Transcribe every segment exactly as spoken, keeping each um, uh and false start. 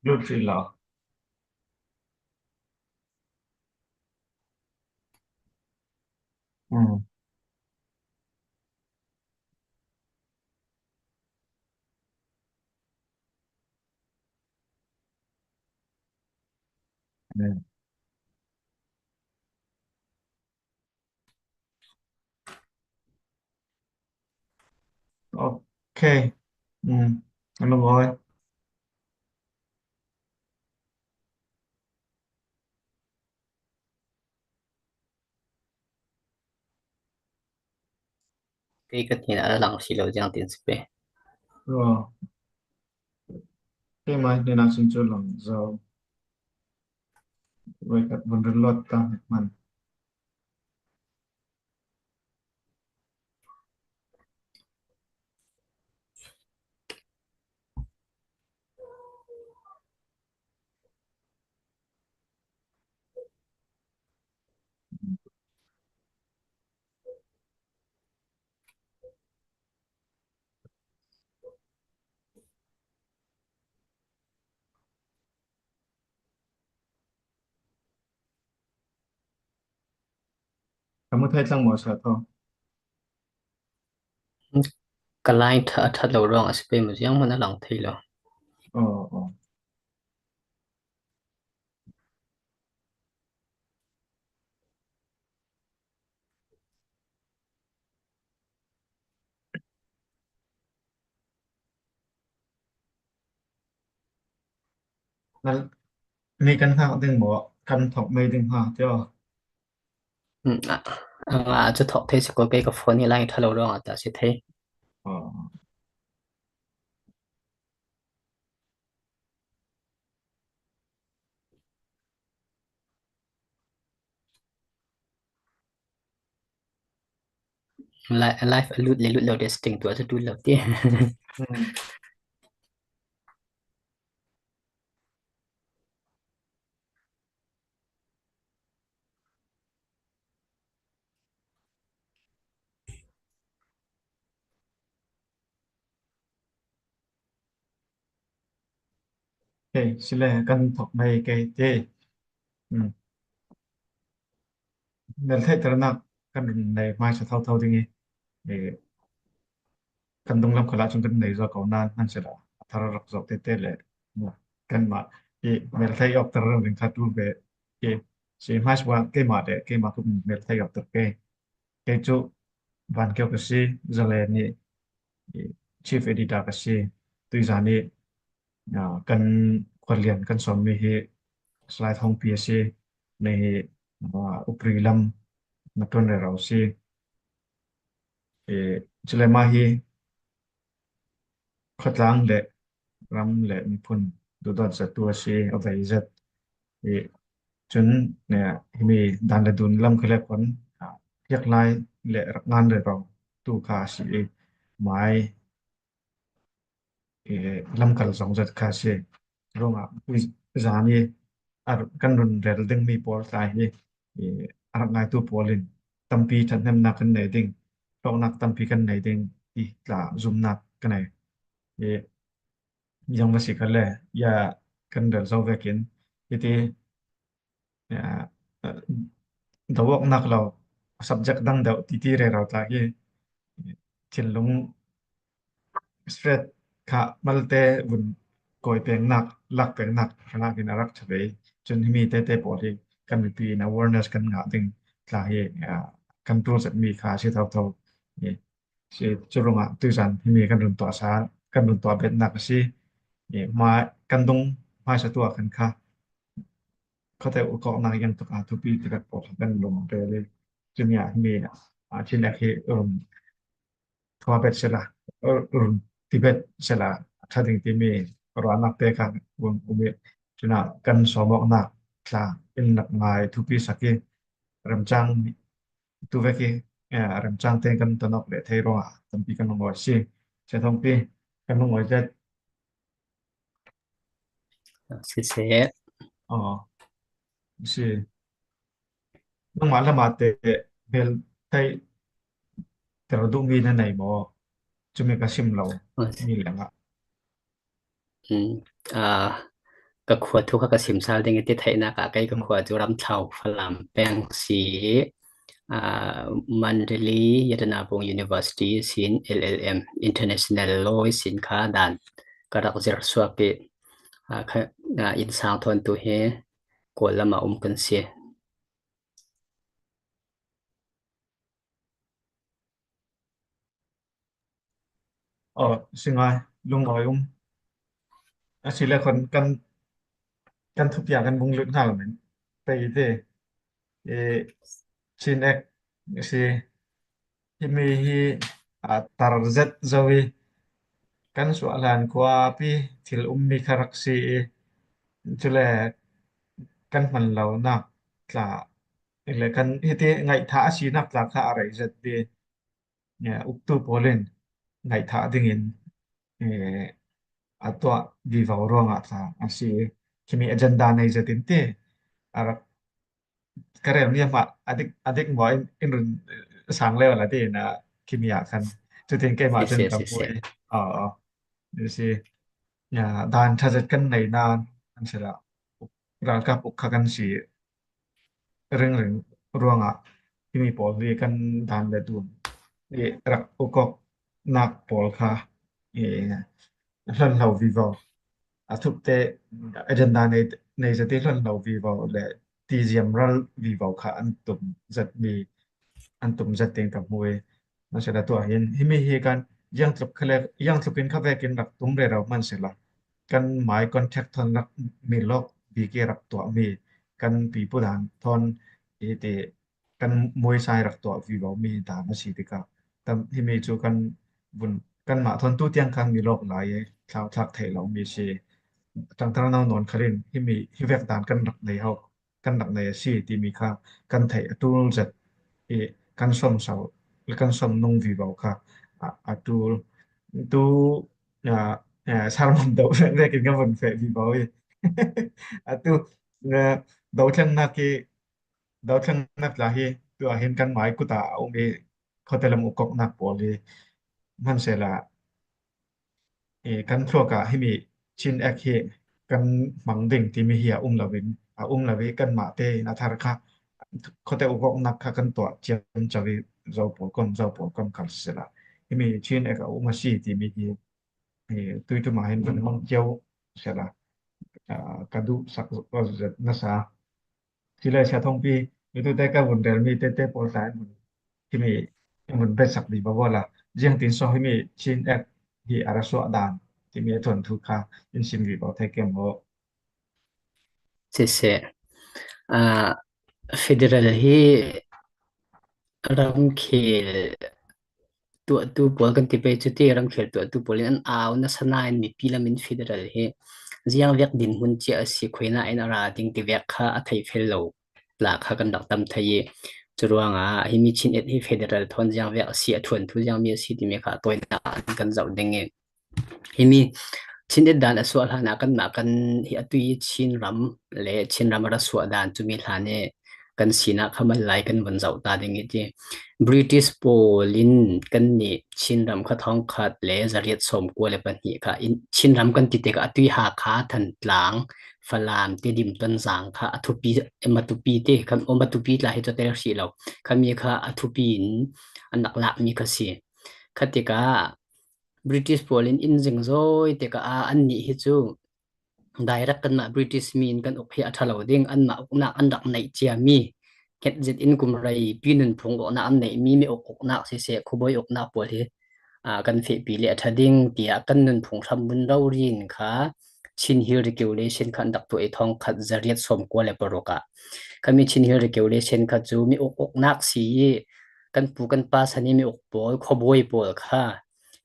Lut si lo. Hmm. Hmm. Ok. Ừ. Alo rồi. Kei ka tina a lang si lo jang tin si pe. Ro. Kei mai ni na sin chu lang zo. Wai kat bun rin lot ta man. Ka mu thei tlang maw sa tho? Ka line tha, a that lo ruang a si pei mu ziang man a lang thei lo. Aw, aw. Nal, mi kan hngak ding maw, kan thawk mei ding ha, tio. Hmm, a, a, a, chu thawk thei si ko, kei ka phone hi line tha lo ruang a ta si thei. Aw. Li-, live a lut le lut lo de setting tu a chu tu lo ti. Hmm. Kei, si le kan thawk mai kei te. Hmm. Meltheihternak kan run nei hmaisa thotho ding i, eh, kan dunglam khalah cun kan nei zaw ko nain hmanhsehla a thar rak zoh tete le, kanmah i melthei awkter ringring kha tu ve i, si hmaisa keimah le keimah kut melthei awkter ke. Kei cu Van Kio ka si, Zalen i, i chief editor ka si. Tuizan i, aa, kan khualian kan sawmmi hi Salai Thawngpi a si. Ni hi, aa, Upri lam na ṭuan rero si. I, cule mah hi khuatlang le ram le miphun duhdawt zet tu a si, a vei zet. I, cun, ne, himi dan le dun lam kha le khuan, aa, piak lai le rak ngan rero tu kha a si i, mai, eh, lamkal zong zat kha a si. Ruangah zan i a kan run rel dingmi pawl tla hi, eh, a rak ngaitu pawl in tampi ṭhathnemnak kan nei ding, hlawknak tampi kan nei ding ti tla zumnak ka nei. Eh, ziang va si kha le, ya kan rel zo vekin hiti, aa, do awknak lo, subject dang deuh titi rero tla hi thinlung straight kha malte vun kawi pengnak, lak pengnak khanak in a rak ṭha ve. Cun himi tete pawl hi kan mipi in awareness kan ngah ding tla hi, aa, kan ṭul zetmi kha a si thotho. Hi si cu ruangah tuizan himi kan run tuah sa, kan run tuah betnak a si. Hi hma kan dung hmaisa tuah kan kha khuate u kawknak iang tuk a thupi tikah pawl kha kan lawm rel i, cumi ah himi, aa, thilek hi run thua bet sila, run ti bet sila, a ṭha ding timi ruahnak te kha vun um i, cunah kan sawmawknak tla in rak ngai thupi sak i, remcang tu vek i, aa, remcang te kan tonawk leh thei ruangah tampi kan lungawi si. Siathawngpi kan lungawi zet. Siseh. Aw, si. Nangmah lamah te hmel theih ter duhmi na nei maw? Cumi ka sim lo. Aw, si. Mi lengah. Hmm. Ah, ka khua thu kha ka sim sal ding i ti. Theihnak ah kei ka khua cu Ramthlau Falam peng si, aa, Mandalay Yadanabong University sin L L M, International Law sin kha dan ka rak zir suak i, aa, kha, aa, innsang thawn tu hi Kawl lam ah um kan si. Aw, si ngai, lungawi um. Asile khon kan, kan thupiak kan bung lut hna lo men. Pei te, e, Chin Act si, himi hi, a, tar zet zo i, kan suah hlan khuapi thil ummi kha rak si i, cule kan hman lonak tla, le kan hiti ngaihthah a sinak tla kha a rei zet ti, e, uktu pawl in ngaihthah dingin, e, a tuah vivo ruangah tla a si. Himi agenda nei zetin ti a rak ka rel mi amah a dik, a dik maw in, in run sang leo la ti na, himi ah khan cutin keimah cun ka hmuh i, aw, aw. Ni si, ya, dan ṭha zet kan nei nain an si la, ralkap uk kha kan si ringring ruangah himi pawl hi kan dan le dun i rak ukawknak pawl kha i hlonhlo vivo. A thupte agenda nei, nei zet i hlonhlo vivo le tiziam ral vivo kha an tum zetmi, an tum zet ding ka hmu i. Hmanhsehlaw tuah hin himi hi kan ziangtluk kha le, ziangtluk in kha vekin rak tum rero hmanhsehlaw kan mai contact thawn rak mi lawk bik i rak tuahmi kan pipu dan thawn i ti kan muisai rak tuah vivo mi dan a si tikah tam himi cu kan vun, kanmah thawn tu tiang kha mi lawk lai i thlauhthlak theih lo mi si. Ṭangṭar no nawn khalin himi hi vek dan kan rak nei ho, kan rak nei a si timi kha kan theih a ṭul zet i kan sawm so le kan sawm nung vivo kha a, a ṭul. Tu, a, a, sermon doh vek vekin kan vun feh vivo i atu, a, dothlennak i, dothlennak tla hi tuah hin kan mai kut ah a um i khuate lam ukawknak pawl hi hmanhsehlaw, e, kan thluak ah himi Chin Act hi kan hmang ding timi hi a um lo in, a um lo i kanmah tein a thar kha khuate ukawknak kha kan tuah ciamco i zo pawl kom, zo pawl kom kal sisela, himi Chin Act a um a si timi hi, e, tuiṭum ah hin kan hmang cio sela, a, ka duhsak zet nasa. Sile sia thongpi, mitute ka vun relmi tete pawl tla in vun, himi in vun betsak vivo la. Ziangtin so himi Chin Act hi a ra suah dan timi a thuanthu kha in sim vivo thei kem ho. Siseh. Ah, federal hi ramkhel tuahtu pawl kan ti pei cu ti, ramkhel tuahtu pawl in an au nasa nain mipi lam in federal hi ziang vek dinhmun cia a si, khuina in a ra ding ti vek kha a thei fel lo tla kha kan rak tam thei i, curuangah himi Chin Act hi federal thawn ziang vek a si, a thuanthu ziangmi a si timi kha a tawinak in kan zoh ding i, himi Chin Act dan a suah hlan ah kanmah kan hi a tui Chin ram le Chin ram a ra suah dan cumi hlan i kan sinah kha mal lai kan vun zoh ta ding i ti. British pawl in kannih Chin ram kha thongkhat le zariat sawmkua le pahnih kha in, Chin ram kan ti tikah a tui Hakha, Thantlang, Falam, Tedim, Tonzang kha a thupi, Matupi te khan, oh, Matupi tla hi cu tel hrih lo. Khami kha a thupi in an rak lakmi kha si. Kha tikah British pawl in in zingzawi tikah a, annih hi cu direct kanmah British mi in kan uk hi a ṭha lo ding, anmah uknak an rak neih ciami, hnget zet in kum reipi nunphung uknak an neihmi mi uk uknak siseh, khuabawi uknak pawl hi, aa, kan fehpi le a ṭha ding, tiah kan nunphung hrammun rori in kha Chin Hill Regulation kha an rak tuah i, thongkhat zariat sawmkua le paruk ah. Khami Chin Hill Regulation kha cu mi uk uknak si i, kan pu kan pa san i mi uk pawl, khuabawi pawl kha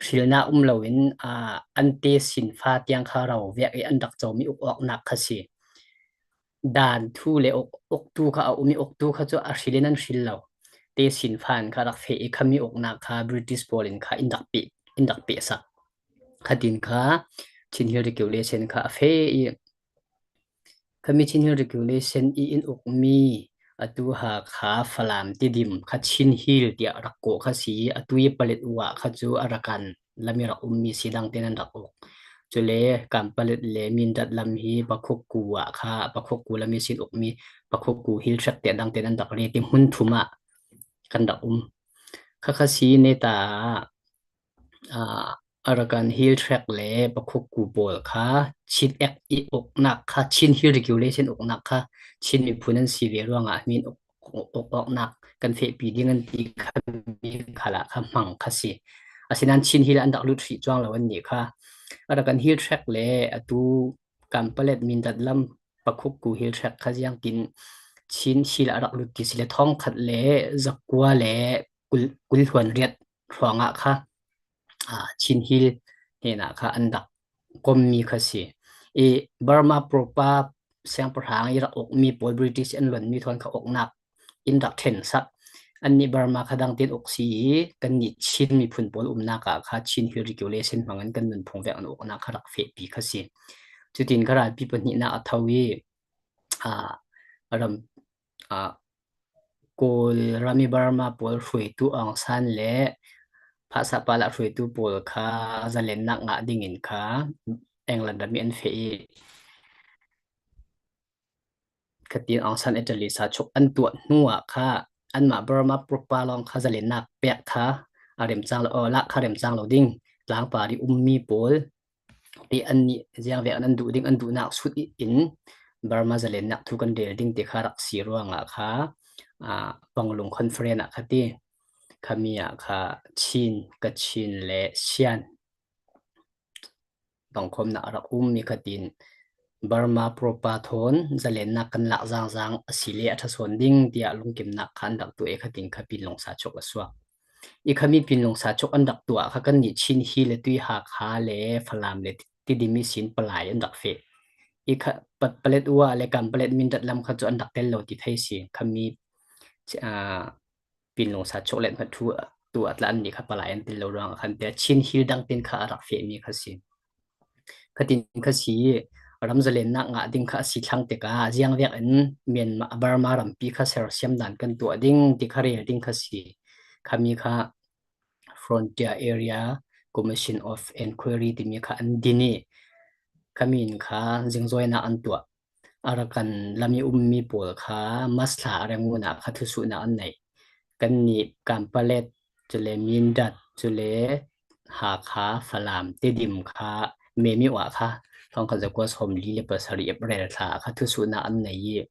hrilnak um loin, aa, an te sinfa tiang kha ro vek i an rak co mi uk awknak kha si. Dan thu le uk, uktu kha a um i, uktu kha cu a hril in an hril lo. Te sinfa in kha rak feh i, khami uknak kha British pawl in kha in rak peh, in rak pehsak. Khatin kha Chin Hill Regulation kha a feh i, khami Chin Hill Regulation i in ukmi atu Hakha, Falam, Tedim kha Chin Hill tiah rak kawh kha si i, atu i palet u ah kha cu Arakan lam i rak ummi si, dang tein an rak uk. cule Kanpalet le Mindat lam hi Pakhukku ah kha, Pakhukku lam ihsin ukmi Pakhukku Hill Tract te dangte an rak rel, ti hmun thum ah kan rak um. Kha kha si neta, aa, Arakan Hill Tract le Pakhukku pawl kha Chin Act i uknak kha, Chin Hill Regulation uknak kha, Chin miphun an si ve ruangah min uk, uk, uk, uknak kan fehpi ding an ti kha, mi khalah kha hmang kha si. Asinan Chin Hill an rak lut hrih cuang lo an nih kha. Arakan Hill Tract le atu Kanpalet Mindat lam Pakhukku Hill Tract kha ziangtin Chin Hill a rak lut ti si le thongkhat le zakua le kul, kul hluan riat hrawngah kha, aa, Chin Hill hnenah kha an rak kommi kha si. I Burma proper siangpahrang i rak ukmi pawl, British an luanmi thawn kha uknak in rak ṭhensak. Annih Burma kha dangtin uk si i, kannih Chin miphun pawl umnak ah kha Chin Hill Regulation hmangin kan nunphung vek an uknak kha rak fehpi kha si. Cutin kha ralpi pahnihnak a tho i, aa, ram, aa, Kawl ram i Burma pawl hruaitu Aung San le Phasapal ah hruaitu pawl kha zalennak ngah dingin kha England ram i an feh i, khatin Aung San Italy sa chuk an tuah hnuah kha anmah Burma proper lawng kha zalennak pek kha a remcang lo, aw, lak kha remcang lo ding, tlangpar i ummi pawl ti annih ziangvek an duh ding, an duhnak sut in Burma zalennak thu kan rel ding ti kha rak si ruangah kha, aa, Panglong Conference ah kha ti, khami ah kha Chin, Kachin le Shan pangkhawmnak a rak ummi khatin Burma proper thawn zalennak kan lak zangzang a si le a ṭha sawn ding tiah lungkimnak kha an rak tuah i khatin kha Pinlung sa chuk a suak. I khami Pinlung sa chuk an rak tuah kha kannih Chin Hill le tui Hakha le Falam le Tidim ihsin palai an rak feh. I kha Pa, Paletwa le Kanpalet Mindat lam kha cu an rak tel lo ti thei si. Khami, aa, Pinlung sa chuk le hmat thu tu a tla annih kha palai an tel lo ruangah khan tia Chin Hill dangtin kha a rak fehmi kha si. Khatin kha si, ram zalennak ngah ding kha a si thlang tikah ziangvek in Myanmar, Burma rampi kha sersiam dan kan tuah ding ti kha rel ding kha si. Khami kha Frontier Area Commission of Inquiry timi kha an din i, khami in kha zingzawinak an tuah. Arakan lam i ummi pawl kha March thla a reng ngun ah kha thusuhnak an nei. Kannih Kanpalet, cule Mindat, cule Hakha, Falam, Tedim kha May mi uah kha thongkhat zakua sawmli le pasarih April thla ah kha thusuhnak an nei i,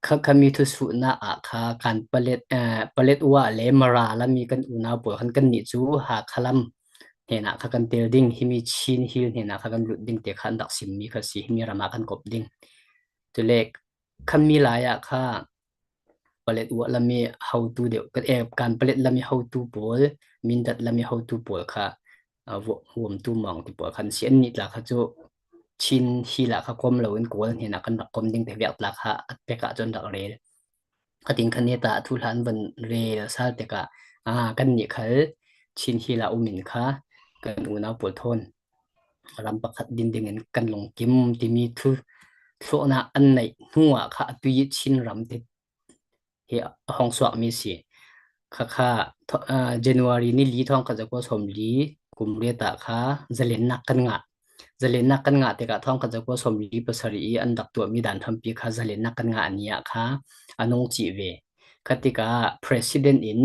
kha, khami thusuhnak ah kha Kanpalet, eh, Paletwa le Mara lam i kan unau pawl khan kannih cu Hakha lam hnenah kha kan tel ding, himi Chin Hill hnenah kha kan lut ding te kha an rak simmi kha si, himi ram ah kan kop ding. Cule khami lai ah kha Paletwa lam i hotu deuh, kan, eh, Kanpalet lam i hotu pawl, Mindat lam i hotu pawl kha, aa, Vua, Vuamtu Mawng ti pawl khan si, annih tla kha cu Chin Hill ah kha kom loin Kawl hnenah kan rak kom ding te vek tla kha a pek ah cun rak rel. Khatin kha neta a thuhla an van rel sal tikah, aa, kannih khal Chin Hill ah um in kha kan unau pawl thawn ram pakhat din dingin kan lungkim timi thu thluahnak an neih hnuah kha atu i Chin ram te hi a hong suakmi si. Kha kha, tho-, aa, January ni li thongkhat zakua sawmli kum riat ah kha zalennak kan ngah. Zalennak kan ngah tikah thongkhat zakua sawmli pasarih i an rak tuahmi dan hrampi kha zalennak kan ngah ni ah kha a nung cih ve. Kha tikah President in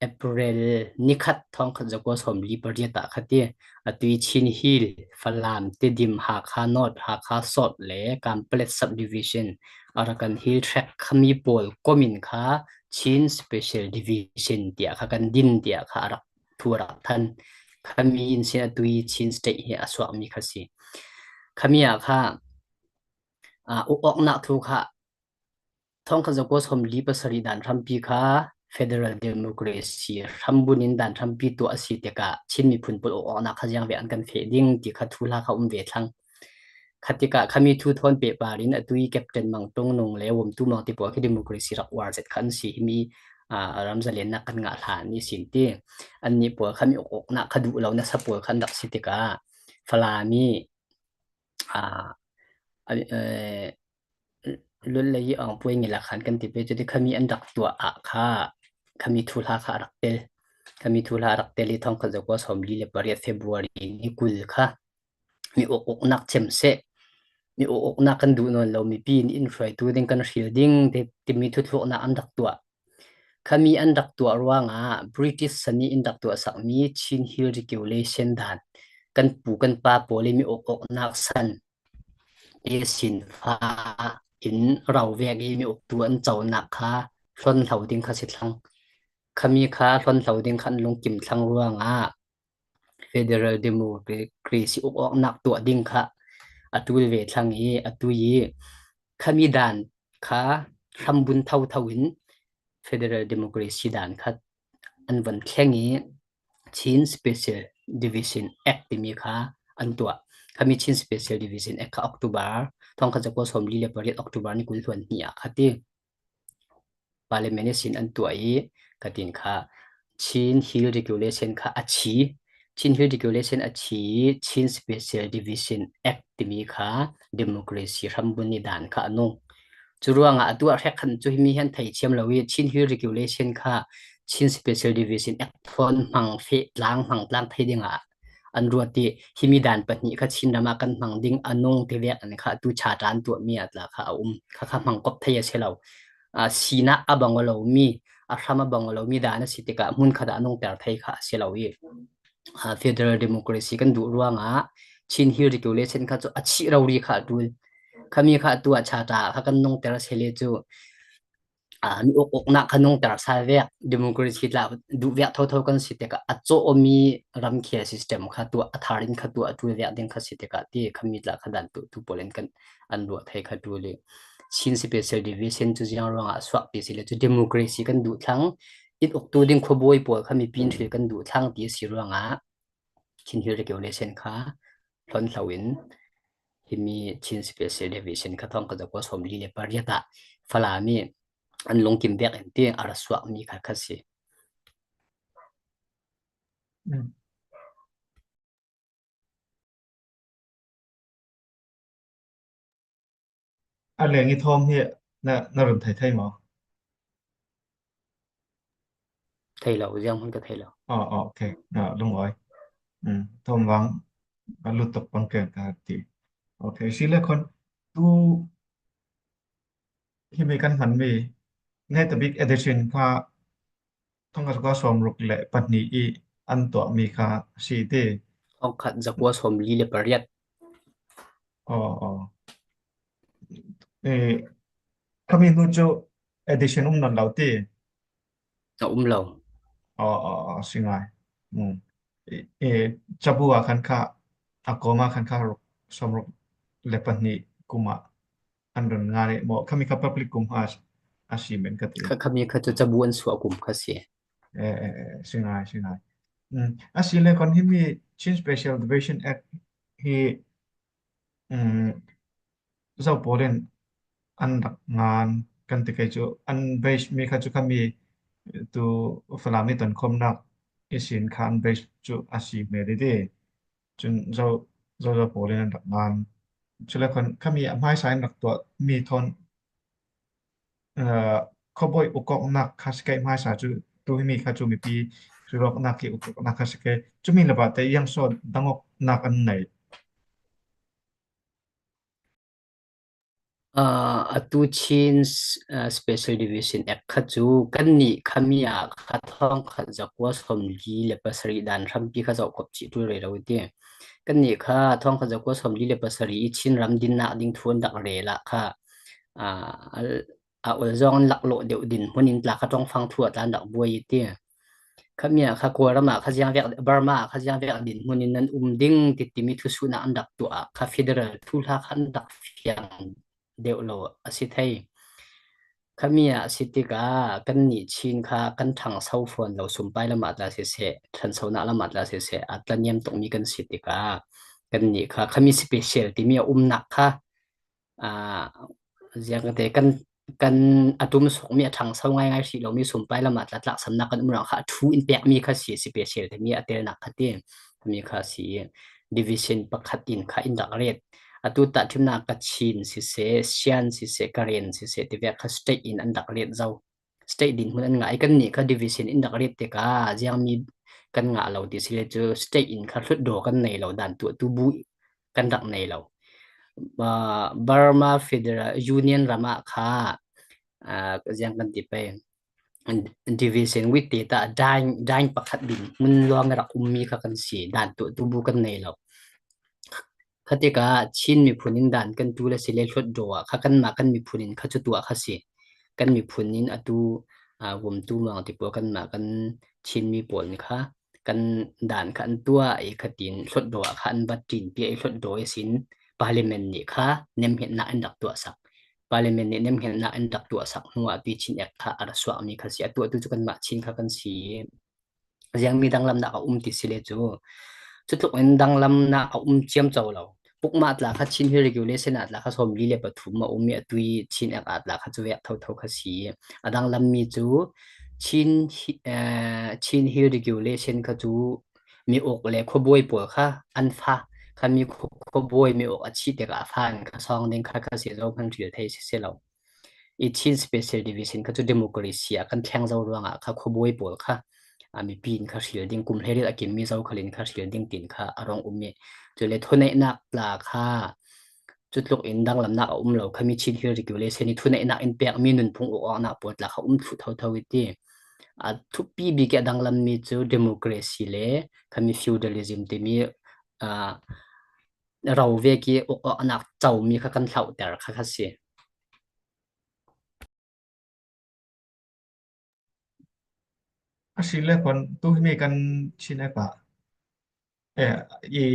April ni khat thongkhat zakua sawmli pariat ah kha ti, atu i Chin Hill, Falam, Tedim, Hakha North, Hakha South le Kanpalet Subdivision, Arakan Hill Tract khami pawl kom in kha Chin Special Division tiah kha kan din tiah kha a rak thu a rak than. Khami in sin atu i Chin State hi a suakmi kha si. Khami ah kha, aa, uk awknak thu kha thongkhat zakua sawmli pasarih dan hrampi kha federal democracy hrambunin dan hrampi tuah a si tikah Chin miphun pawl uk awknak kha ziangvek an kan feh ding ti kha thuhla kha um ve thlang. Kha tikah khami thu thawn pehpar in atu i Captain Mang Tung Nung le Vuamtu Mawng ti pawl khi democracy rak uar zet kha an si, himi, aa, ram zalennak kan ngah hlan ihsin ti. Annih pawl khami uk awknak kha duh lo nasa pawl kha an rak si tikah Falam i, aa, a, eh, Lul lei i Aung Puai Ngila Khan kan ti pei cu ti khami an rak tuah ah kha khami thuhla kha a rak tel. Khami thuhla a rak tel i thongkhat zakua sawmli le pariat February ni kul kha mi uk uknak cem seh, mi uk uknak kan duh nawn lo, mipi in in hruaitu ding kan hril ding ti, timi thuthluaknak an rak tuah. Khami an rak tuah ruangah British san i in rak tuahsakmi Chin Hill Regulation dan kan pu kan pa pawl i mi uk uknak san te sinfa in rau vek i mi uktu an conak kha hlonhlo ding kha si thlang. Khami kha hlonhlo ding kha an lungkim thlang ruangah federal democracy uk uknak tuah ding kha a tul ve thlang i a tui i khami dan kha hrambun thotho in federal democracy dan kha an von thleng i Chin Special Division Act timi kha an tuah. Khami Chin Special Division Act kha October, thongkhat zakua sawmli le pariat October ni kul hluan hnih ah kha ti Parliament i sin an tuah i kha tin kha Chin Hill Regulation kha a chi. Chin Hill Regulation a chi i Chin Special Division Act timi kha democracy hrambun i dan kha a nung. Cu ruangah a tuah hrekkhat cu himi hi an thei thiam lo i Chin Hill Regulation kha Chin Special Division Act thawn hmang feh tlang, hmang tlang thei dingah an ruat i himi dan pahnih kha Chin ram ah kan hmang ding a nung ti vek an kha tu charter an tuahmi ah tla kha a um. Kha kha hmang kop thei a si lo. Aa, sinak a bang aw lomi, a hram a bang aw lomi dan a si tikah hmun khat ah a nungter thei kha a si lo i, aa, federal democracy kan duh ruangah Chin Hill Regulation kha cu a chih rori kha a ṭul. Khami kha a tu ah charter kha kan nungter a si le cu, aa, mi uk uknak kha nungter sa vek, democracy tla duh vek thotho kan si tikah a cawh awmi ramkhel system kha tu a thar in kha tu a ṭul vek ding kha si tikah ti khami tla kha dan tu, tu pawl in kan an ruah thei kha ṭul i Chin Special Division cu ziang ruangah a suak ti si le cu democracy kan duh thlang, in uktu ding khuabawi pawl kha mipi in hril kan duh thlang ti si ruangah Chin Hill Regulation kha hlonhlo in himi Chin Special Division kha thongkhat zakua sawmli le pariat ah Falam i an lungkim vek in ti a ra suakmi kha kha si. Mm. A leng i thawm hi na, na run thei thei maw? Thei lo, ziang hmun ka thei lo. Oh, oh, okay. Ah, lungawi. Mm, thawm vang a lut tuk pang keng ka ti. Okay, si le khon tu himi kan hmanmi ngeita bik edition kha thongkhat zakua sawmruk le pahnih i an tuahmi kha si ti. Thongkhat zakua sawmli le pariat. Oh, oh. Eh, khami hnu cu edition um nawn lo ti. A um lo. Oh, oh, oh, si ngai. Mm. Eh, eh, cabu ah khan kha, a kawm ah khan kha ruk, sawmruk le pahnih kum ah an run ngan i maw, khami kha public kum kha a si men ka ti. Kha, khami kha cu cabu an suah kum kha si. Eh, eh, eh, si ngai, si ngai. Mm. A si le khon himi Chin Special Division Act hi, mm, zo pawl in an rak ngan kan ti kei cu an base mi kha cu khami tu Falam i tonkhawmnak i sin kha an base cu a si hmel i ti. Cun zo, zo, zo pawl in an rak ngan. Cu le khon khami a hmaisa in rak tuah mi thawn, aa, khuabawi ukawknak kha si kei hmaisa cu tu himi kha cu mipi hrilawknak i ukawknak kha si kei. Cumi le bahte iang saw dangawknak an nei. Aa, atu Chin, aa, Special Division Act kha cu kannih khami ah kha thongkhat zakua sawmli le pasarih dan hrampi kha zohkop chih ṭul rero i ti. Kannih kha thongkhat zakua sawmli le pasarih i Chin ram dinnak ding thu an rak rel ah kha, aa, a ol zong an laklawh deuh dinhmun in tla kha ṭongfang thu ah tla an rak buai i ti. Khami ah kha Kawlram ah kha ziangvek, Burma ah kha ziangvek dinhmun in nan um ding ti timi thusuhnak an rak tuah ah kha federal thuhla kha an rak fiang deuh lo a si thei. Khami ah a si tikah kannih Chin kha kan ṭhangso fawn lo, sumpai lam ah tla siseh, ṭhansonak lam ah tla siseh, a tlaniam tukmi kan si tikah kannih kha khami special timi a umnak kha, aa, ziang ka te kan, kan a ṭum sukmi a ṭhangso ngaingai hrih lomi sumpai lam ah tla tlaksamnak kan um ruang kha a ṭhu in pekmi kha si, special timi a telnak kha ti. Khami kha si, division pakhat in kha in rak ret. Atu tahṭhimnak Kachin siseh, Shan siseh, Karen siseh, tivek kha state in an rak ret zo. State dinhmun an ngah i kannih kha division in rak ret tikah ziangmi kan ngah lo ti si le cu state in kha hlutdaw kan nei lo, dan tuahtu bu kan rak nei lo. Aa, Burma Federal Union ram ah kha, aa, ziang kan ti pei, division wit te ta dang, dang pakhat din hmun luang rak ummi kha kan si, dan tuahtu bu kan nei lo. Khatikah Chin miphun in dan kan tu le si le hlutdaw ah kha kanmah kan miphun in kha cu tuah kha si. Kan miphun in atu, aa, vumtu mawng ti pawl kanmah kan Chinmi pawl in kha kan dan kha an tuah i khatin hlutdaw ah kha an va ṭinpi i hlutdaw i sin Parliament nih kha nemhhngetnak in rak tuahsak. Parliament nih nemhhngetnak in rak tuahsak hnuah atu i Chin Act kha a ra suakmi kha si. A tuahtu cu kanmah Chin kha kan si. Ziangmi danglamnak a um ti si le cu, cutluk in danglamnak a um ciamco lo. Pukmah tla kha Chin Hill Regulation ah tla kha sawmli le pathum a um i atu i Chin Act ah tla kha cu vek thotho kha si. A danglammi cu Chin Hi-, eh, Chin Hill Regulation kha cu mi uk le khuabawi pawl kha an fa, kha mi khu-, khuabawi mi uk a chih tikah a fa in kha sawng ding kha, kha si zo hman hril thei si, si lo. I Chin Special Division kha cu democracy ah kan thleng zo ruangah kha khuabawi pawl kha, aa, mipi in kha hril ding, kum hleiriat a kimmi zo khal in kha hril ding tin kha a rung um i, cule thuneihnak tla kha cutluk in danglamnak a um lo, khami Chin Hill Regulation i thuneihnak in pekmi nunphung uk awknak pawl tla kha um thluh thotho i ti. A thupi bik i a danglammi cu democracy le khami feudalism timi, aa, ro vek i uk awknak comi kha kan hlauhter kha, kha si. A si le khuan tu himi kan Chin Act ah, eh, i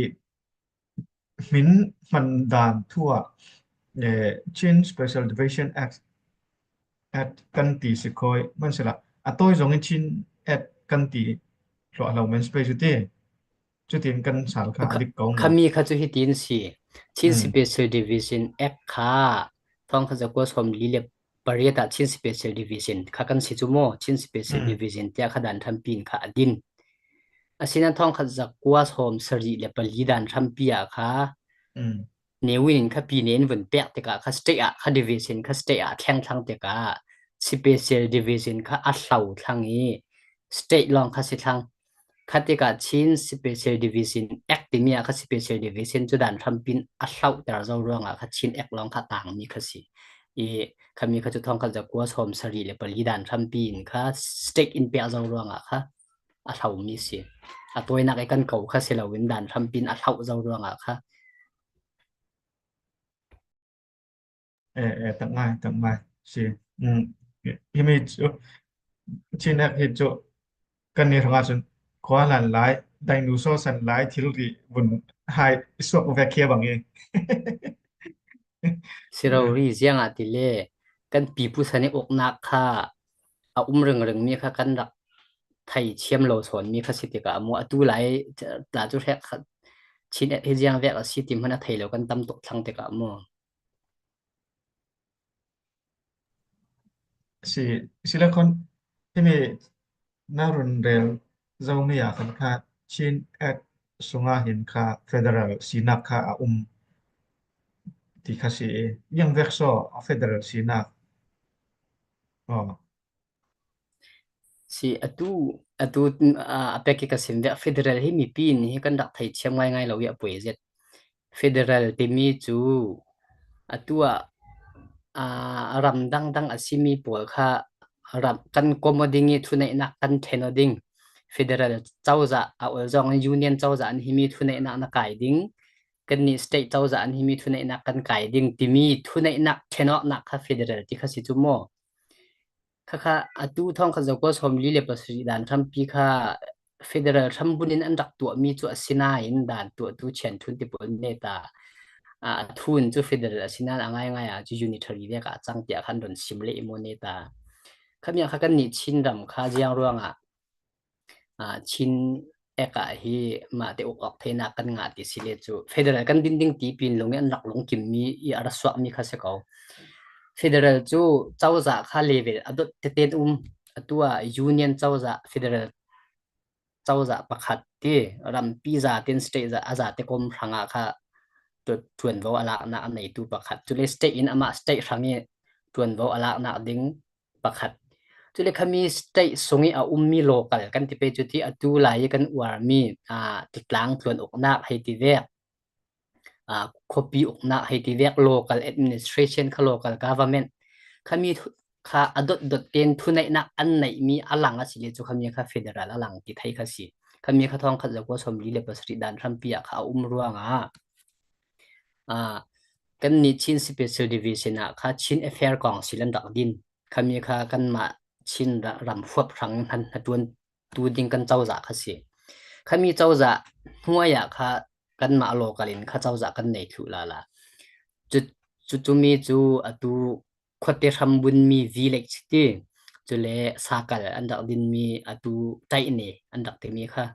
hmin hman dan thu ah, eh, Chin Special Division Act, Act kan ti si khoi, man si la, a tawi zong in Chin Act kan ti hluah lo men si pei cu ti. Cutin kan sal kha a dik ko maw? Khami kha cu hitin si. Chin Special Division Act kha thawngkhat zakua sawmli le pariat ah Chin Special Division kha kan si cu maw? Chin Special Division tiah kha dan hrampi in kha a din. Asinain thawngkhat zakua sawm sarih le pali dan hrampi ah kha Ne Win in kha pi ne in vun pek tikah kha state ah kha division kha state ah a thleng thlang tikah Special Division kha a hlo thlang i state lawng kha si thlang. Khatikah Chin Special Division Act timi ah kha Special Division cu dan hrampi in a hloter zo ruangah kha Chin Act lawng kha a tangmi kha si. I khami kha cu thawngkhat zakua sawm sarih le pali dan hrampi in kha state in pek zo ruangah kha a hlomi si. A tawinak i kan ko kha si loin dan hrampi in a hloh zo ruangah kha. Eh, eh, tak ngai, tak ngai. Si. Mm. Himi cu, Chin Act hi cu, kan ni hrangah cun, khua hlan lai, dinosaur san lai, thilri vun hai suak vek khi a bang i. Si rori, ziangah ti le, kan pipu san i uknak kha a um ringring mi kha kan rak thei thiam lo sawn mi kha si tikah a mu. Atu lai tla cu hrek kha Chin Act hi ziang vek a si ti hmanh a thei lo kan tam tuk thlang tikah a mu. Si, si le khon, himi na run rel zomi ah khan kha Chin Act sungah hin kha federal sinak kha a um ti kha si i, ziang vek so a federal sinak. Oh. Si atu, atu, aa, a pek i ka sim ve, federal hi mipi in hi kan rak thei thiam ngaingai lo i a poi zet. Federal timi cu atu ah, aa, ram dangdang a simi pawl kha ram kan kom aw ding i thuneihnak kan ṭhen aw ding. Federal cozah a ol zong in union cozah an himi thuneihnak na kai ding. Kannih state cozah an himi thuneihnak kan kai ding timi thuneihnak ṭhen awknak kha federal ti kha si cu maw? Khakha atu thawngkhat zakua sawmli le pasarih dan hrampi kha federal hrambun in an rak tuahmi cu a si nain dan tuahtu chianthun ti pawl neta, a, a thun cu federal a si nain a ngaingai ah cu unitary vek ah a cang tiah khan don sim le i maw neta. Khami ah kha kannih Chin ram kha ziang ruangah, aa, Chin Act ah hi mah te uk awk theinak kan ngah ti si le cu federal kan din ding ti pin lung i an rak lungkimmi i a ra suakmi kha si ko. Federal cu cozah kha level a dot tete um, atu ah union cozah, federal cozah pakhat ti, rampi zaten state zah a zate kom hrangah kha ṭuanvo a laknak a neitu pakhat. Cule state in amah state hrang i ṭuanvo a laknak ding pakhat. Cule khami state sung i a ummi local kan ti pei cu ti atu lai i kan uarmi, aa, titlang tluan uknak hei ti vek, aa, khuapi uknak hei ti vek, local administration kha, local government khami thu-, kha a dot dot ten thuneihnak an neihmi a lang a si le cu khami kha federal a lang ti thei kha si. Khami kha thawngkhat zakua sawmli le pasarih dan hrampi ah kha a um ruangah, aa, kannih Chin Special Division ah kha Chin Affair Council an rak din. Khami kha kanmah Chin ra-, ram huap hrang hna, hnaṭuan tu ding kan cozah kha si. Khami cozah hnuai ah kha kanmah local in kha cozah kan nei thluh lala. Cu, cu, cumi cu atu khuate hrambunmi village ti, cule sakal an rak dinmi atu taihne an rak timi kha,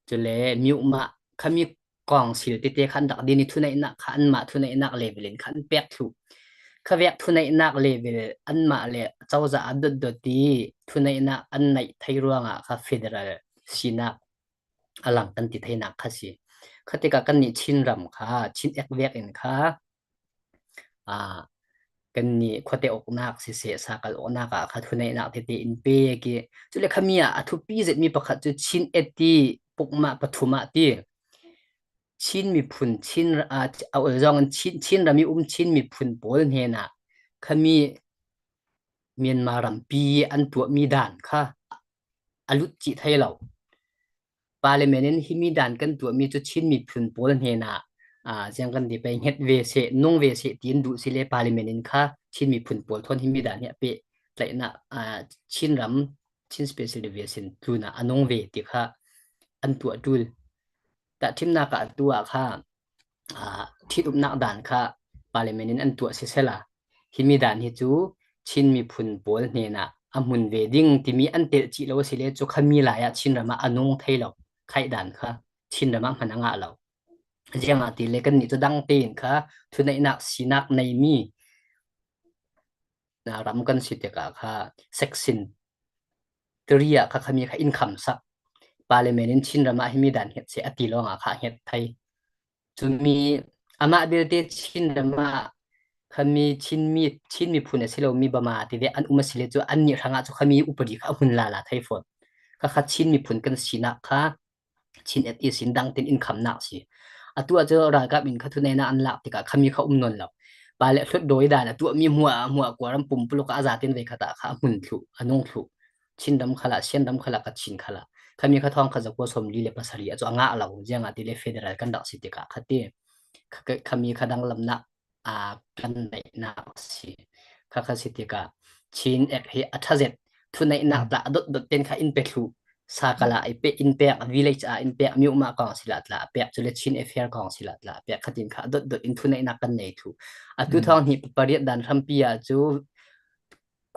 cule miumah khami council tete kha an rak din i thuneihnak kha anmah thuneihnak level in kha an pek thluh. Khavek thuneihnak level anmah le cozah a dot dot i thuneihnak an neih thei ruangah kha federal sinak a lang kan ti theinak kha si. Khatikah kannih Chin ram kha, Chin Act vek in kha, aa, kannih khuate uknak siseh, sakal uknak ah kha thuneihnak tete in pek i, cule khami ah a thupi zetmi pakhat cu Chin Act i pukmah pathum ah ti, Chin miphun, Chin ra-, aa, a ol zong in Chin, Chin ram i um Chin miphun pawl hnenah khami Myanmar rampi an tuahmi dan kha a lut cih thei lo. Parliament in himi dan kan tuahmi cu Chin miphun pawl hnenah, aa, ziang kan ti pei, hnget ve seh, nung ve seh tiin duh si le Parliament in kha Chin miphun pawl thawn himi dan hi a peh tlaihnak, aa, Chin ram, Chin Special Division tlunah a nung ve ti kha an tuah ṭul. Tahṭhimnak ah atu ah kha, aa, ṭhit-upnak dan kha Parliament in an tuah sisela, himi dan hi cu Chin miphun pawl hnenah a hmun ve ding timi an telh cih lo a si le cu khami lai ah Chin ram ah a nung thei lo. Khaih dan kha Chin ram ah hman a ngah lo. Ziangahtile kannih cu dang tein kha thuneihnak sinak neimi, aa, ram kan si tikah kha section three ah kha khami kha in khamsak. Parliament in Chin ram ah himi dan hnget seh a ti lawngah kha a hnget thei. Cumi amah belte Chin ram ah khami Chin mi, Chin miphun a si lomi Bama ti ve an um a si le cu annih hrangah cu khami upadi kha a hmun lala thei fawn. Kha kha Chin miphun kan sinak kha Chin Act ihsin dang tein in khamnak si. Atu ah cu ralkap in kha thuneihnak an lak tikah khami kha um nawn lo. Pa le hlut dawi dan a tuahmi hmuah, hmuah kua ram pumpuluk ah a zaten vei khat ah kha a hmun thluh, a nung thluh. Chin ram khalah, Sian ram khalah, Kachin khalah. Khami kha thawngkhat zakua sawmli le pasarih ah cu a ngah lo. Ziangahtile federal kan rak si tikah kha ti. Kha, kha, khami kha danglamnak, aa, kan neihnak a si. Kha kha si tikah Chin Act hi a ṭha zet, thuneihnak tla a dot dot ten kha in pe thluh. Sakal ah i pe, in pek, village ah in pek, miumah council ah tla a pek, cule Chin Affair Council ah tla a pek, khatin kha a dot dot in thuneihnak kan nei thluh. Atu thawng hnih pariat dan hrampi ah cu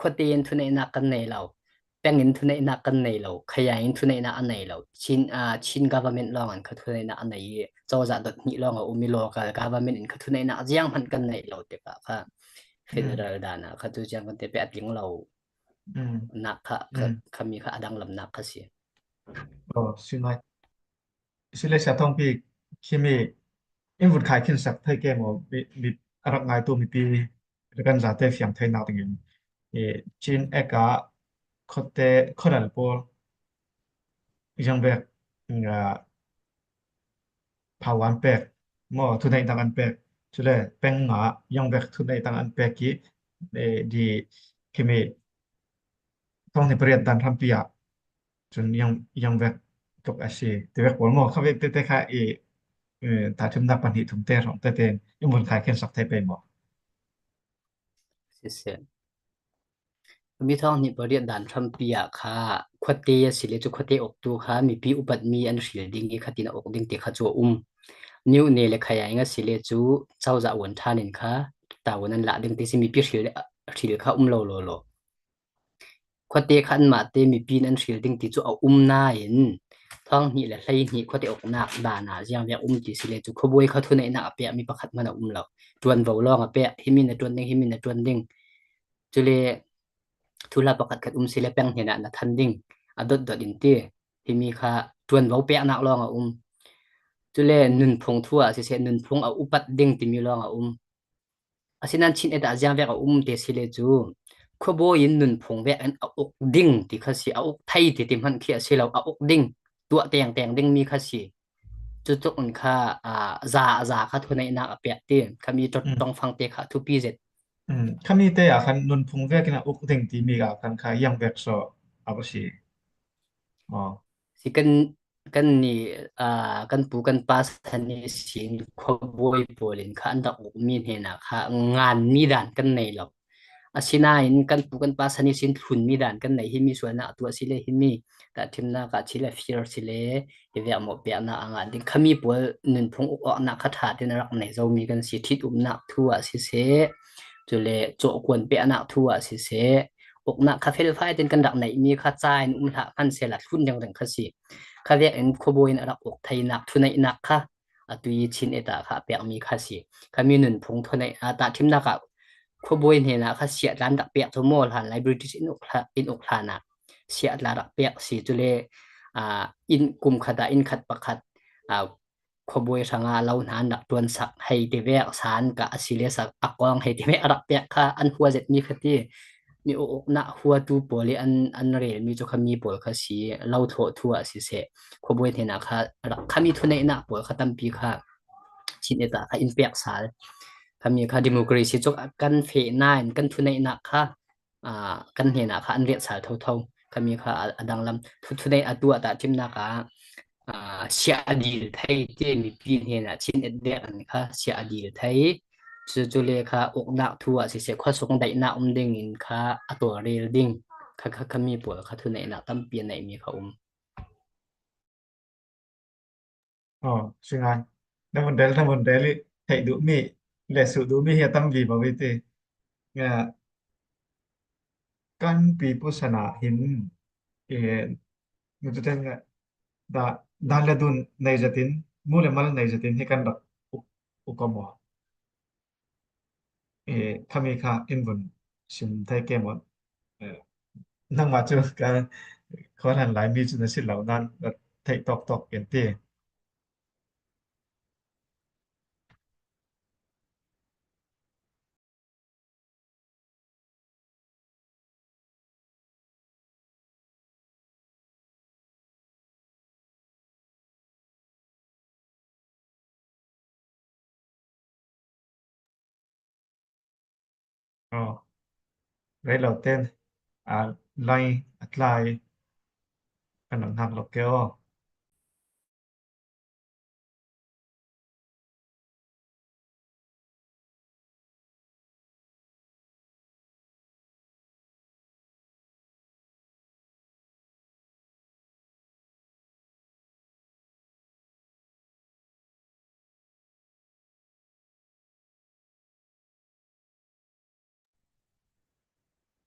khuate in thuneihnak kan nei lo, peng in thuneihnak kan nei lo, khayai in thuneihnak a nei lo, Chin, aa, Chin government lawng in kha thuneihnak a nei i, cozah dot hnih lawng a um i, local government in kha thuneihnak zianghman kan neih lo tikah kha federal dan ah kha cu ziang kan ti peh a tling lo. Nak kha, kha, khami kha a danglamnak kha si. Oh, si ngai. Si le sia thawngpi khimi in vun khai khin sak thei ke maw? Mi, mi a rak ngaitu mipi kan zate fiang theinak dingin, i, Chin Act ah khuate, khuaral pawl ziangvek, aa, phau an pek maw, thuneihnak an pek. Cule peng ah ziangvek thuneihnak an pek i, e, di khimi thawng hnih pariat dan hrampi ah cun ziang, ziangvek tuk a si ti vek pawl maw? Khavek tete kha i, e, tahṭhimnak pahnih thum te hrawng tete in vun khai khin sak thei pei maw? Siseh. Mi thawng hnih pariat dan hrampi ah kha khuate a si le cu khuate uktu kha mipi upatmi an hril ding i khatin a uk ding ti kha cu a um. Niu ne le khayai a si le cu cozah uan ṭhan in kha tavuan an lah ding ti si, mipi hril, hril kha um lo lo lo. Khuate kha anmah te mipi in an hril ding ti cu a um nain, thawng hnih le hlei hnih khuate uknak dan ah ziangvek um ti si le cu khuabawi kha thuneihnak a pekmi pakhat hmanh a um lo. Ṭuanvo lawng a pek, himi na ṭuan ding, himi na ṭuan ding. Cule thuhla pakhat khat um si le peng hnenah na than ding, a dot dot in ti. Himi kha ṭuanvo peknak lawng a um. Cule nunphung thu ah siseh, nunphung a upat ding timi lawng a um. Asinain Chin Act ah ziangvek a um te si le cu khuabawi in nunphung vek in a uk ding ti kha si, a uk thei ti ti hmanh khi a si lo, a uk ding, tuah tengteng ding mi kha si. Cutuk in kha, aa, za, za kha thuneihnak a pek ti, khami ṭawt Mm. ṭongfang te kha thupi zet. Mm. Khami te ah khan nunphung vek in a uk ding ti mi ah khan kha yang vek so a va si. Oh. Si kan, kan ni, aa, kan pu kan pa san ihsin khuabawi pawl in kha an rak uk mi hnenah kha ngan mi dan kan nei lo. Asinain kan pu kan pa san ihsin thlun mi dan kan nei hi mi sualnak a tuah si le hi mi tahṭhimnak ah si le fir si le hi vek mawh peknak a ngah ding khami pawl nunphung uk awknak kha ṭha tein a rak nei zo mi kan si. Ṭhit umnak thu ah siseh, cule cawhkuan peknak thu ah siseh, uknak kha felfai tein kan rak neih mi kha ca in um hlah hman sehla thlun dengdeng kha si. Kha vekin khuabawi in a rak uk theinak thuneihnak kha a tui Chin et ah kha a pekmi kha si. Khami nunphung thuneih, aa, tahṭhimnak ah khuabawi hnenah kha siahtlan rak pek cu maw hlan lai British in uk hla-, in uk hlan ah siahtlan rak pek si. Cule, aa, in kum khat ah inn khat pakhat, aa, khuabawi hrangah lo hna an rak ṭuansak hei ti vek, san kah a si le sak a kawng hei ti vek a rak pek kha an hua zetmi kha ti. Mi uk, uknak huatu pawl i an, an relmi cu khami pawl kha si, lo thlawh thu ah siseh, khuabawi hnenah kha rak khami thuneihnak pawl kha tampi kha Chin et ah kha in pek sal. Khami kha democracy cu kan feh nain kan thuneihnak kha, aa, kan hnenah kha an riat sal thotho. Khami kha a, a danglam. Thu, thuneih a tuah tahṭhimnak ah, aa, siah a dil thei ti mipi hnenah Chin et vek in kha siah a dil thei. Cu, cule kha uknak thu ah siseh, khuasung daihnak um ding in kha a tawlrel ding. Kha, kha, khami pawl kha thuneihnak tampi a neihmi kha um. Oh, si ngai. Na vun rel, na vun rel i theih duhmi le suh duhmi hi a tam vivo i ti. Nga, kan pipu sana hin, eh, mututen nga, da, dan le dun nei zatin, mu le mal nei zatin hi kan rak u, u ka maw. Eh, khami kha in vun sim thei ke maw. Eh, nangmah cu ka khuahlan Laimi cu na si lo nan, na theih tawktawk in ti. Oh. Rei lo ten, a, lai a tlai kan rak hngak lo ke aw.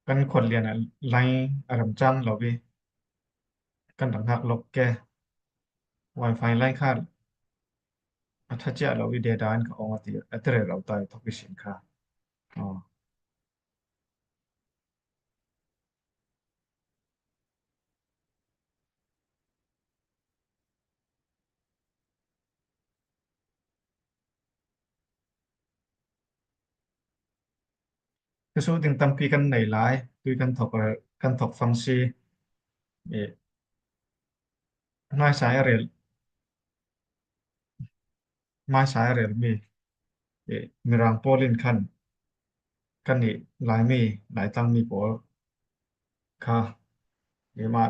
Kan khual lian ah line a ram cang lo i kan rak hngak lo ke. Wi-Fi line kha a ṭha cia lo i data in ka ong a ti, a ti rero ta i thok i sin kha. Oh. Ka suh ding tampi kan nei lai, tui kan thok, kan thok fang si. Eh, hmaisa a rel, hmaisa a relmi, eh, Mirang pawl in khan kan i Laimi, Laitlang mi pawl kha, i mah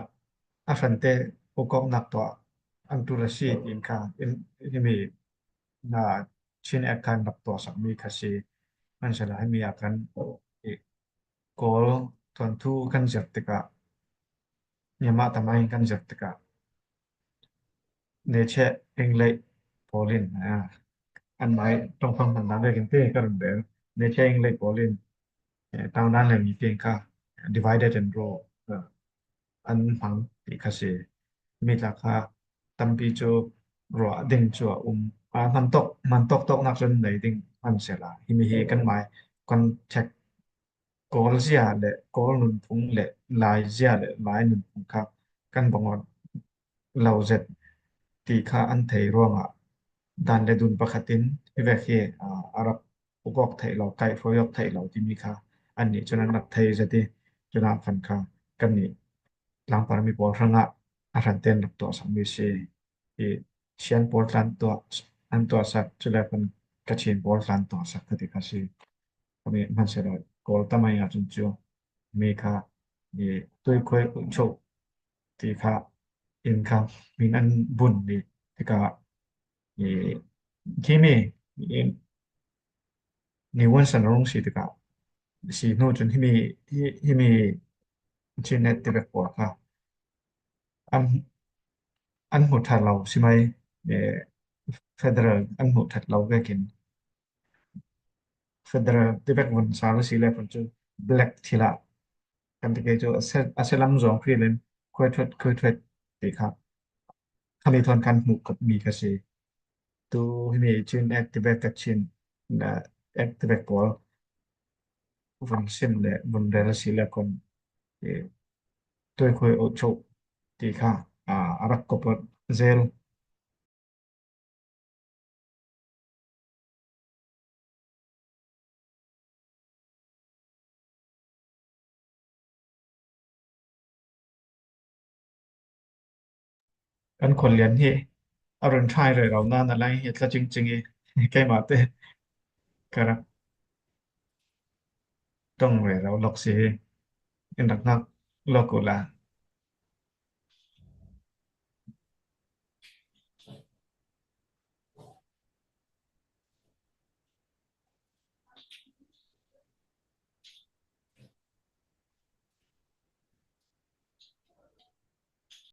a hrante ukawknak tuah an ṭul a si tiin kha, in, himi na Chin Act khan rak tuahsakmi kha si. Hmansehla himi ah khan i Kawl tuanthu kan zir tikah, Myanmar tamai kan zir tikah, Neche Englei pawl in, ah, an mai tongfang hman dan vekin te ka run rel. Neche Englei pawl in, eh, taunan le mi peng kha divided and rule, ah, an hmang ti kha si. Mi tla kha tampi cu ruah ding cu a um. Ah, hman tawk, hman tawk tawknak cun nei ding hman sehla. Himi hi kan mai contact Kawl zia le Kawl nunphung le Lai zia le Lai nunphung kha kan bangawn lo zet ti kha an thei ruangah dan le dun pakhat in hi vek hi, aa, a rak ukawk theih lo, kaihhruaiawk theih lo timi kha annih cun an rak thei zet i, Cuna khan kha kannih tlangpar mi pawl hrangah a hranten rak tuahsak mi si. I Shan pawl tlan tuah, an tuahsak, cule khan Kachin pawl tlan tuahsak kha ti kha si. Kami hmanhsehlaw Kawl tamai nga cun cu mi kha i tuikhuai choh ti kha in kha min an bun ni tikah i himi i ni wunsan rung si tikah si hnu cun himi hi- himi Chin Activist pawl kha an an hmuh ṭhat lo si mai, eh, federal an hmuh ṭhat lo vekin federal ti vek vun sal a si le phun cu black thil ah kan ti ke cu a se, a se lam zawng khi len khuai thuat khuai thuat ti kha khami thawn kan hmuh khat mi ka si. Tu himi Chin Activist Kachin, eh, Activist pawl vun sim le vun rel a si le kun, eh, tuikhuai oh choh ti kha, ah, a rak kop zel. Kan khualian hi a run ṭhai rero na na lai hi a tla cingcing i keimah te ka rak ṭong rero lawk si hi. In rak ngak lawk uhla